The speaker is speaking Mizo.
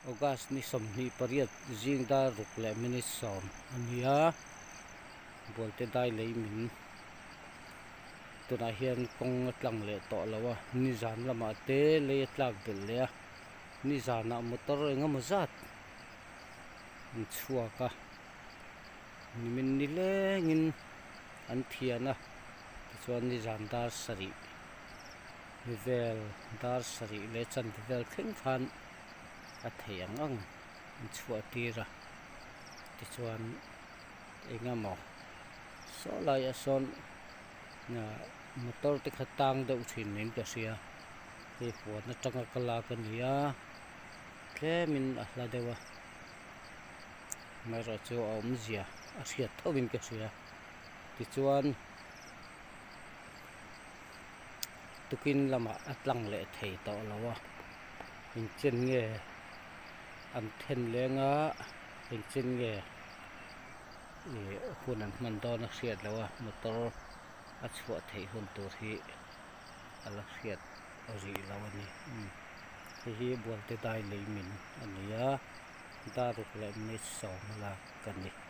August ni 28 zing dar ruk leh minute 10 a ni a, Bualte dai lei min tunah hian kawng a tlang leh tawh lo a, nizan lamah te lei a tlak belh leh a, nizanah motor eng emaw zat an chhuak a, nimin nilengin an thian a tichuan nizan dar sarih vel dar sarih leh chanve vel thleng khan a theih ang ang an chhuah tir a tichuan eng emaw saw laiah sawn motor te kha tang deuh thin niin ka hria hei huan atanga ka lak a ni a tlemin a hla deuh a amaherawhchu a awmzia a hriat tho in ka hria tichuan tukin lamah a tlang leh thei tawh lo a engchen nge an then leng a engchen nge ih hun an hman dawn a hriat loh a motor a chhuah theih hun tur hi a la hriat rih lo a ni hei hi Bualte dai lei min a ni a dar ruk leh minute 10 a lak a ni.